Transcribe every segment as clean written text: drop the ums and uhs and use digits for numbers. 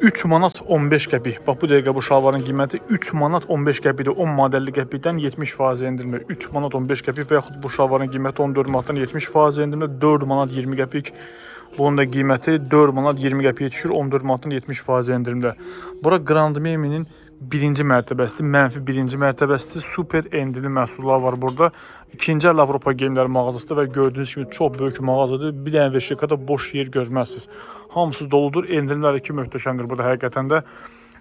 3 manat 15 qəpik. Bax bu dəqiqə bu şalvarın qiyməti 3 manat 15 qəpikdir. 10 manat 50 qəpikdən 70% endirimlə 3 manat 15 qəpik və yaxud bu şalvarın qiyməti 14 manatdan 70% endirimlə 4 manat 20 qəpik. Bunun da qiyməti 4 manat 20 qəpiyə düşür, 14 manatdan 70% endirimdə. Bura Grand Meminin birinci mərtəbəsidir, mənfi birinci mərtəbəsidir. Super endirimli məhsullar var burada. İkinci əl Avropa geyimləri mağazasıdır və gördüyünüz kimi çox böyük mağazadır. Bir dənə veşikada boş yer görməzsiniz. Hamısı doludur. Endirimlər ki möhtəşəmdir burada həqiqətən də.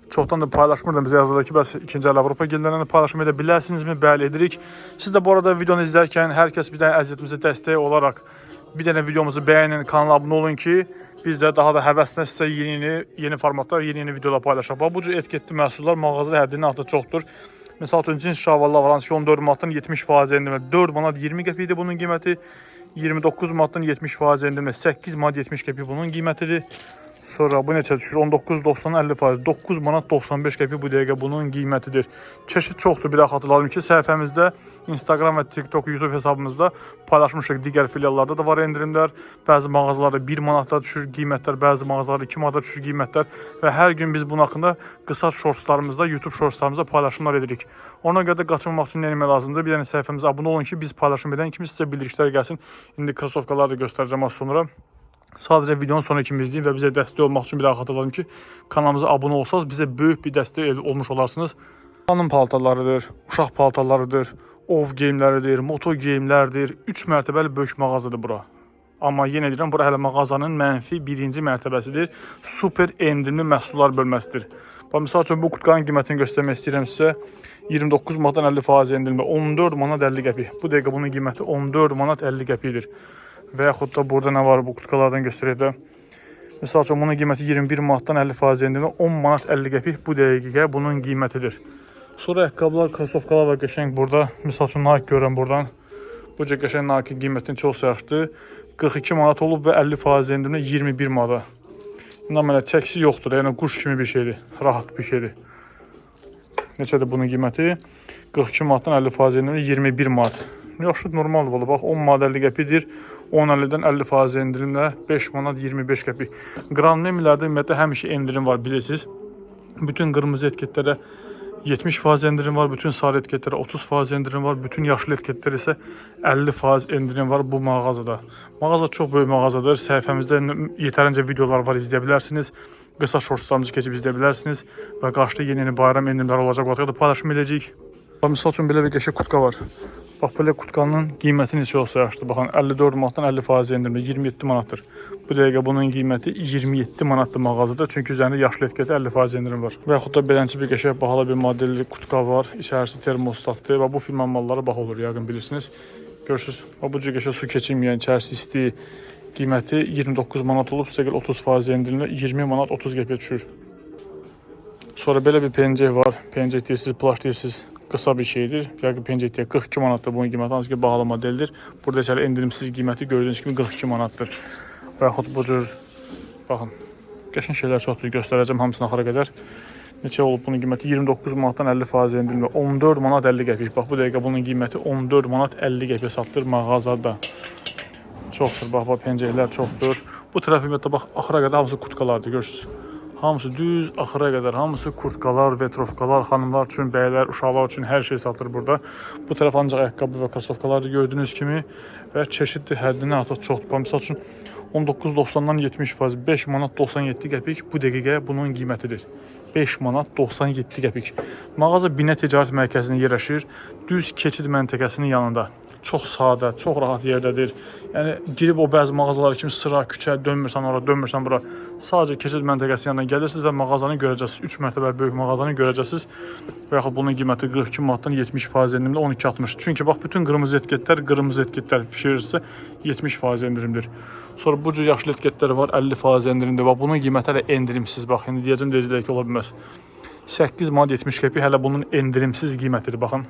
Çoxdan da paylaşmırdım, bizə yazılır ki, bəs ikinci əl Avropa geyimlərini paylaşım edə bilərsinizmi? Bəli, edirik. Siz də bu arada videonu izlərkən hər kəs bir dənə əziyyətimizə dəstək olaraq bir dənə videomuzu bəyənin, kanala abunə olun ki, biz də daha da həvəslə sizə yeni formatlar, yeni-yeni videolar paylaşaq. Bax, bu cür etiketli məhsullar mağazada həddindən artıq çoxdur. Məsəl üçün cins şalvarlar var, hansı ki 14 manatdan 70% endirimlə 4 manat 20 qəpikdir bunun qiyməti. 29 manatdan 70% endirimlə 8 manat 70 qəpik bunun qiymətidir. Sonra bu neçə düşür? 19.90 50%. 9 manat 95 qəpik bu dəqiqə bunun qiymətidir. Çeşid çoxdur. Bir daha xatırladım ki, səhifəmizdə Instagram və TikTok, YouTube hesabımızda paylaşmışıq. Digər filiallarda da var endirimlər. Bəzi mağazalarda 1 manata düşür qiymətlər, bəzi mağazalarda 2 manata düşür qiymətlər və hər gün biz bunun haqqında qısa shortslarımızda, YouTube shortslarımızda paylaşımlar edirik. Ona görə də qaçırmamaq üçün nə etmək lazımdır? Bir dənə səhifəmizə abunə olun ki, biz paylaşım edən kimi sizə bildirişlər gəlsin. İndi krasovkaları da göstərəcəm az sonra. Sadəcə videonun sona kimi izləyin və bizə dəstək olmaq üçün bir daha xatırladım ki, kanalımıza abunə olsanız bizə böyük bir dəstək olmuş olarsınız. Xanım paltarlarıdır, uşaq paltarlarıdır, ov geyimləridir, moto geyimlərdir. 3 mərtəbəli böyük mağazadır bura. Amma yenə deyirəm, bura hələ mağazanın mənfi birinci mərtəbəsidir. Super endirimli məhsullar bölməsidir. Bax, misal üçün bu kurtkanın qiymətini göstərmək istəyirəm sizə. 29 manatdan 50% endirimlə 14 manat 50 qəpik. Bu dəqiqə bunun qiyməti 14 manat 50 qəpikdir. Və yaxud da burada nə var bu kurtkalardan göstərək də. Misal üçün bunun qiyməti 21 manatdan 50% endirimlə 10 manat 50 qəpik bu dəqiqə bunun qiymətidir. Sonra ayaqqabılar, krasovkalar var qəşəng burada. Misal üçün Nike görürəm buradan. Bu cür qəşəng Nike qiymətini çox yaxşıdır. 42 manat olub və 50% endirimlə 21 manata. İnan mənə çəkisi yoxdur. Yəni quş kimi bir şeydir. Rahat bir şeydir. Neçədir bunun qiyməti? 42 manatdan 50% endirimlə 21 manat. Yaxşı, normaldır valla. Bax 10 manat 50 qəpikdir. 10.50-dən 50% endirimlə 5 manat 25 qəpik. Grand Memilərdə ümumiyyətlə həmişə endirim var bilirsiniz. Bütün qırmızı etiketlərə 70% endirim var, bütün sarı etiketlərə 30% endirim var, bütün yaşıl etiketlərə isə 50% endirim var bu mağazada. Mağaza çox böyük mağazadır. Səhifəmizdə yetərincə videolar var, izləyə bilərsiniz. Qısa shortslarımızı keçib izləyə bilərsiniz və qarşıda yeni-yeni bayram endirimləri olacaq. O da paylaşım edəcəyik. Bax, misal üçün belə bir qəşəng kurtka var. Bax belə kurtkanın qiyməti neçə olsa yaxşıdır. Baxın 54 manatdan 50% endirimlə 27 manatdır. Bu dəqiqə bunun qiyməti 27 manatdır mağazada. Çünki üzərində yaşıl etiketi 50% endirim var. Və yaxud da beləncə bir qəşəng bahalı bir modelli kurtka var. İçərisi termostatdır və bu firmanın malları baha olur, yəqin bilirsiniz. Görürsüz. Bax bu cür qəşəng su keçirməyən, içərisi isti, qiyməti 29 manat olub, üstəgəl 30% endirimlə 20 manat 30 qəpiyə düşür. Sonra belə bir pencək var. Pencək deyirsiniz, plaş deyirsiniz. Qısa bir şeydir. Yəqin pencək deyə 42 manatdır bunun qiyməti. Hansı ki bahalı modeldir. Burada isə hələ endirimsiz qiyməti gördüyünüz kimi 42 manatdır. Və yaxud bu cür baxın. Qəşəng şeylər çoxdur. Göstərəcəm hamısını axıra qədər. Neçə olub bunun qiyməti? 29 manatdan 50% endirimlə 14 manat 50 qəpik. Bax bu dəqiqə bunun qiyməti 14 manat 50 qəpiyə satılır mağazada. Çoxdur. Bax, bax pencəklər çoxdur. Bu tərəf ümumiyyətlə bax axıra qədər hamısı kurtkalardır, görürsüz. Hamısı düz axıra qədər, hamısı kurtkalar, vetrovkalar, xanımlar üçün, bəylər, uşaqlar üçün hər şey satılır burada. Bu tərəf ancaq ayaqqabı və krasovkalardır gördüyünüz kimi və çeşiddir, həddindən artıq çoxdur. Bax, misal üçün 19.90-dan 70%, 5 manat 97 qəpik bu dəqiqə bunun qiymətidir. 5 manat 97 qəpik. Mağaza Binə Ticarət Mərkəzində yerləşir. Düz keçid məntəqəsinin yanında. Çox sadə, çox rahat yerdədir. Yəni girib o bəzi mağazalar kimi sıra, küçə dönmürsən ora, dönmürsən bura. Sadəcə keçid məntəqəsinin yanına gəlirsiniz və mağazanı görəcəksiniz. 3 mərtəbəli böyük mağazanı görəcəksiniz. Və yaxud bunun qiyməti 42 manatdan 70% endirimlə 12.60. Çünki bax bütün qırmızı etiketlər, qırmızı etiketlər fikir verirsinizsə 70% endirimdir. Sonra bu cür yaşıl etiketlər var, 50% endirimdir. Bax bunun qiyməti hələ endirimsiz. Bax indi deyəcəm deyəcəklər ki, ola bilməz. 8 manat 70 qəpik hələ bunun endirimsiz qiymətidir. Baxın.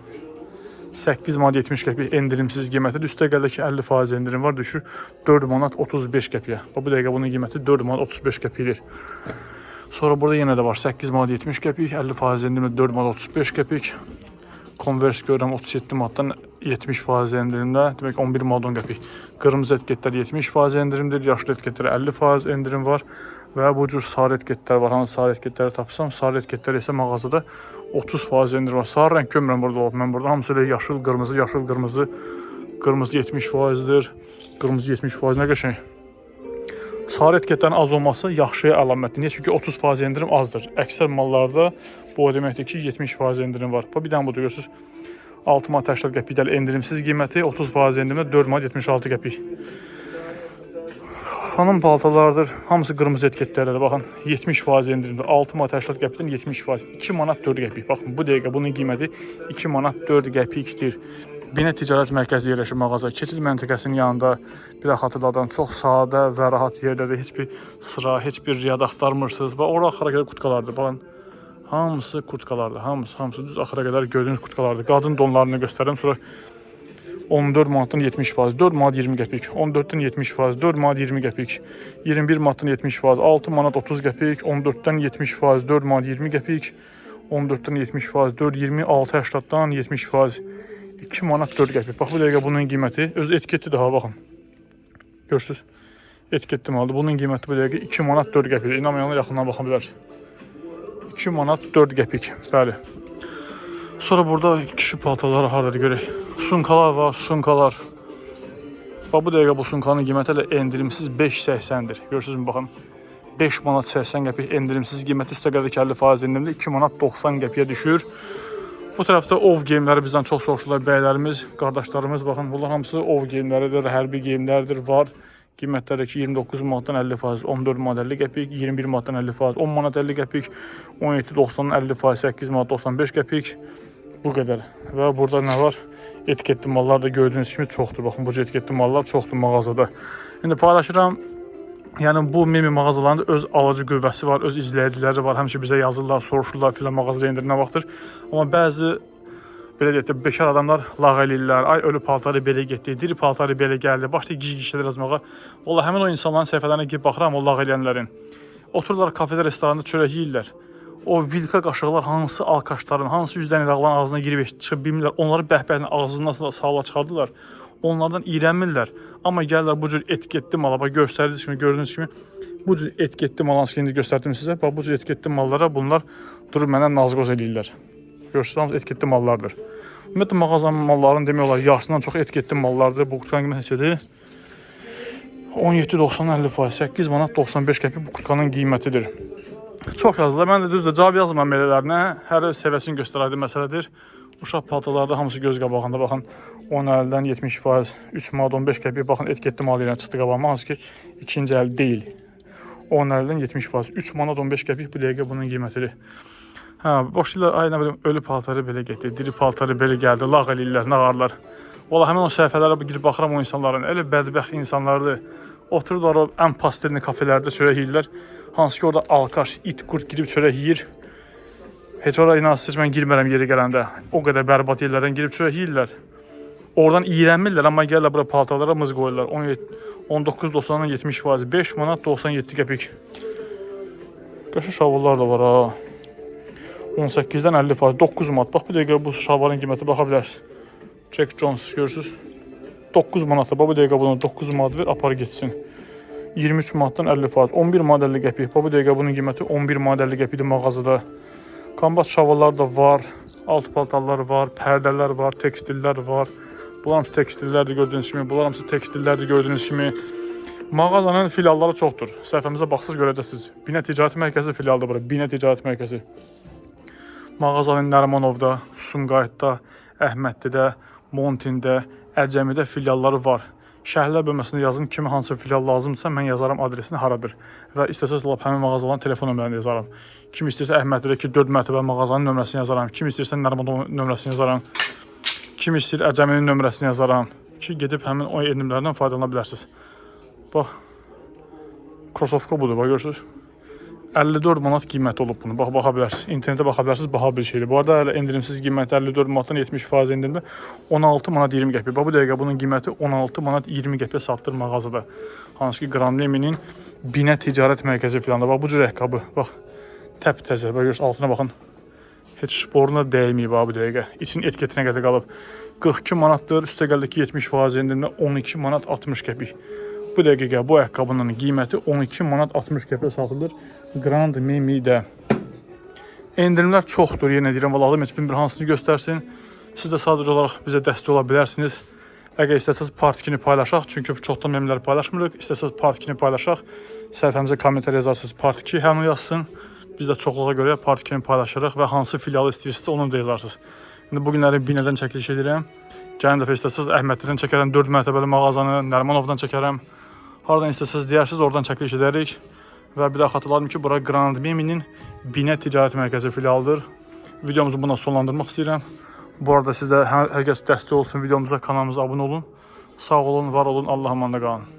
8 manat 70 qəpik endirimsiz qiymətidir. Üstəgəl də ki 50% endirim var, düşür 4 manat 35 qəpiyə. Bax bu dəqiqə bunun qiyməti 4 manat 35 qəpikdir. Sonra burada yenə də var 8 manat 70 qəpik, 50% endirimlə 4 manat 35 qəpik. Converse görürəm 37 manatdan 70% endirimlə, demək 11 manat 10 qəpik. Qırmızı etiketlər 70% endirimdir, yaşıl etiketlərə 50% endirim var Və bu cür sarı etiketlər var. Hansı sarı etiketləri tapsam, sarı etiketlər isə mağazada 30% endirim var. Sarı rəng görmürəm burada olub. Mən burada hamısı elə yaşıl, qırmızı, yaşıl, qırmızı. Qırmızı 70%-dir. Qırmızı 70% nə qəşəng. Sarı etiketlərin az olması yaxşıya əlamətdir. Niyə? Çünki 30% endirim azdır. Əksər mallarda bu o deməkdir ki, 70% endirim var. Bax bir dənə budur görürsüz. 6 manat 80 qəpik də endirimsiz qiyməti, 30% endirimlə 4 manat 76 qəpik. Xanım paltarlardır. Hamısı qırmızı etiketlərdə. Baxın, 70% endirimdə. 6 manat 80 qəpikdən 70%. 2 manat 4 qəpik. Baxın, bu dəqiqə bunun qiyməti 2 manat 4 qəpikdir. Binə Ticarət Mərkəzi yerləşir mağaza. Keçid məntəqəsinin yanında, bir daha xatırladım, çox sadə və rahat yerdədir. Heç bir sıra, heç bir riyad axtarmırsınız. Bax, ora axıra qədər kurtkalardır. Baxın, hamısı kurtkalardır. Hamısı, hamısı düz axıra qədər gördüyünüz kurtkalardır. Qadın donlarını göstərirəm. Sonra 14 manatdan 70%, 4 manat 20 qəpik, 14-dən 70%, 4 manat 20 qəpik, 21 manatdan 70%, 6 manat 30 qəpik, 14-dən 70%, 4 manat 20 qəpik, 14-dən 70%, 4 20, 6 80-dan 70%, 2 manat 4 qəpik. Bax bu dəqiqə bunun qiyməti, özü etiketli daha baxın. Görürsüz? Etiketli maldır. Bunun qiyməti bu dəqiqə 2 manat 4 qəpik. İnanmayanlar yaxından baxa bilər. 2 manat 4 qəpik. Bəli. Sonra burada kişi paltarları hardadır görək. Sunkalar var, sunkalar. Bax bu dəqiqə bu sunkanın qiyməti hələ endirimsiz 5.80-dir. Görürsünüzmü baxın. 5 manat 80 qəpik endirimsiz qiyməti, üstə qədər ki 50% endirimli 2 manat 90 qəpiyə düşür. Bu tərəfdə ov geyimləri bizdən çox soruşurlar bəylərimiz, qardaşlarımız. Baxın, bunlar hamısı ov geyimləridir, hərbi geyimlərdir, var. Qiymətləri ki 29 manatdan 50%, 14 manat 50 qəpik, 21 manatdan 50%, 10 manat 50 qəpik, 17.90-dan 50%, 8 manat 95 qəpik. Bu qədər. Və burada nə var? Etiketli mallar da gördüyünüz kimi çoxdur. Baxın, bu cür etiketli mallar çoxdur mağazada. İndi paylaşıram. Yəni bu memi mağazalarında öz alıcı qüvvəsi var, öz izləyiciləri var. Həmişə bizə yazırlar, soruşurlar filan mağazada endirim nə vaxtdır. Amma bəzi belə deyək də bekar adamlar lağ eləyirlər. Ay ölü paltarı belə getdi, diri paltarı belə gəldi. Başlayır gic şeylər yazmağa. Vallahi həmin o insanların səhifələrinə girib baxıram o lağ eləyənlərin. Otururlar kafedə, restoranda çörək yeyirlər. O vilka qaşıqlar hansı alkaşların, hansı 100 dənə iraqların ağzına girib çıxıb bilmirlər. Onları bəhbəhlə ağzından sağla çıxardılar. Onlardan iyrənmirlər. Amma gəlirlər bu cür etiketli mala, bax göstərdiyiniz kimi, gördüyünüz kimi bu cür etiketli mal hansı ki indi göstərdim sizə. Bax bu cür etiketli mallara bunlar durub mənə nazqoz eləyirlər. Görürsünüz, hamısı etiketli mallardır. Ümumiyyətlə mağazanın mallarının demək olar yarısından çox etiketli mallardır. Bu kurtkanın qiyməti neçədir? 17.90 50%, 8 manat 95 qəpik bu kurtkanın qiymətidir. Çox yazdılar. Mən də düzdür cavab yazmıram belələrinə. Hər öz səviyyəsini göstərəydi məsələdir. Uşaq paltarlarda hamısı göz qabağında. Baxın 10.50-dən 70%, 3 manat 15 qəpik. Baxın etiketli mal ilə çıxdı qabağıma. Hansı ki ikinci əl deyil. 10.50-dən 70%, 3 manat 15 qəpik bu dəqiqə bunun qiymətidir. Hə, başlayırlar, ay nə bilim, ölü paltarı belə getdi, diri paltarı belə gəldi, lağ eləyirlər, nağarlar. Valla həmin o səhifələrə girib baxıram o insanların. Elə bədbəxt insanlardır. Otururlar o ən pastelini kafelərdə çörək yeyirlər. Hansı ki orada alkaş, it, qurd girib çörək yeyir. Heç ora inansız mən girmərəm yeri gələndə. O qədər bərbad yerlərdən girib çörək yeyirlər. Oradan iyrənmirlər, amma gəlirlər bura paltarlara mız qoyurlar. 17 19.90-dan 70%, 5 manat 97 qəpik. Qəşəng şalvarlar da var ha. 18-dən 50%, 9 manat. Bax bu dəqiqə bu şalvarın qiyməti baxa bilərsiniz. Jack Jones görürsüz. 9 manatdır. Bax bu dəqiqə bunu 9 manat ver, apar getsin. 23 manatdan 50%, 11 manat 50 qəpik. Bax bu dəqiqə bunun qiyməti 11 manat 50 qəpikdir mağazada. Kombat şalvarlar da var, alt paltarlar var, pərdələr var, tekstillər var. Bunlar hamısı tekstillərdir gördüyünüz kimi. Bunlar hamısı tekstillərdir gördüyünüz kimi. Mağazanın filialları çoxdur. Səhifəmizə baxsaz görəcəksiniz. Binə Ticarət Mərkəzi filialdır bura. Binə Ticarət Mərkəzi. Mağazanın Nərimanovda, Sumqayıtda, Əhmədlidə, Montində, Əcəmidə filialları var. Şərhlər bölməsində yazın kimə hansı filial lazımdırsa mən yazaram adresini haradır. Və istəsəz lap həmin mağazaların telefon nömrələrini yazaram. Kim istəyirsə Əhmədlidəki 4 mərtəbə mağazanın nömrəsini yazaram. Kim istəyirsə Nərimanov nömrəsini yazaram. Kim istəyir Əcəminin nömrəsini yazaram. Ki gedib həmin o endirimlərdən faydalana bilərsiniz. Bax. Krosovka budur, bax görürsünüz. 54 manat qiyməti olub bunu. Bax baxa bilərsiniz. İnternetə baxa bilərsiniz, baha bir şeydir. Bu arada hələ endirimsiz qiyməti 54 manatdan 70% endirimdə 16 manat 20 qəpik. Bax bu dəqiqə bunun qiyməti 16 manat 20 qəpiyə satılır mağazada. Hansı ki Granleminin Binə Ticarət Mərkəzi filanda. Bax bu cür ayaqqabı. Bax təptəzə. Bax görürsünüz altına baxın. Heç şporuna dəyməyib ha bu dəqiqə. İçinin etiketinə qədər qalıb. 42 manatdır. Üstə gəldi ki 70% endirimdə 12 manat 60 qəpik. Bu dəqiqə bu ayaqqabının qiyməti 12 manat 60 qəpiyə satılır Grand Memi-də. Endirimlər çoxdur, yenə deyirəm, vallah adam heç bilmir hansını göstərsin. Siz də sadəcə olaraq bizə dəstək ola bilərsiniz. Əgər istəsəniz part 2-ni paylaşaq, çünki çoxdan memlər paylaşmırıq. İstəsəniz part 2-ni paylaşaq, səhifəmizə kommentariya yazarsınız part 2 həmin yazsın. Biz də çoxluğa görə part 2-ni paylaşırıq və hansı filialı istəyirsinizsə onu da yazarsınız. İndi bu günləri Binədən çəkiliş edirəm. Gələn dəfə istəsəniz Əhmədlidən çəkərəm, 4 mərtəbəli mağazanı, Nərmanovdan çəkərəm. Hardan istəsəniz deyərsiniz, oradan çəkiliş edərik. Və bir daha xatırladım ki, bura Grand Memi'nin Binə Ticarət Mərkəzi filialıdır. Videomuzu bununla sonlandırmaq istəyirəm. Bu arada siz də hər kəs dəstək olsun videomuza, kanalımıza abunə olun. Sağ olun, var olun, Allah'a emanet qalın.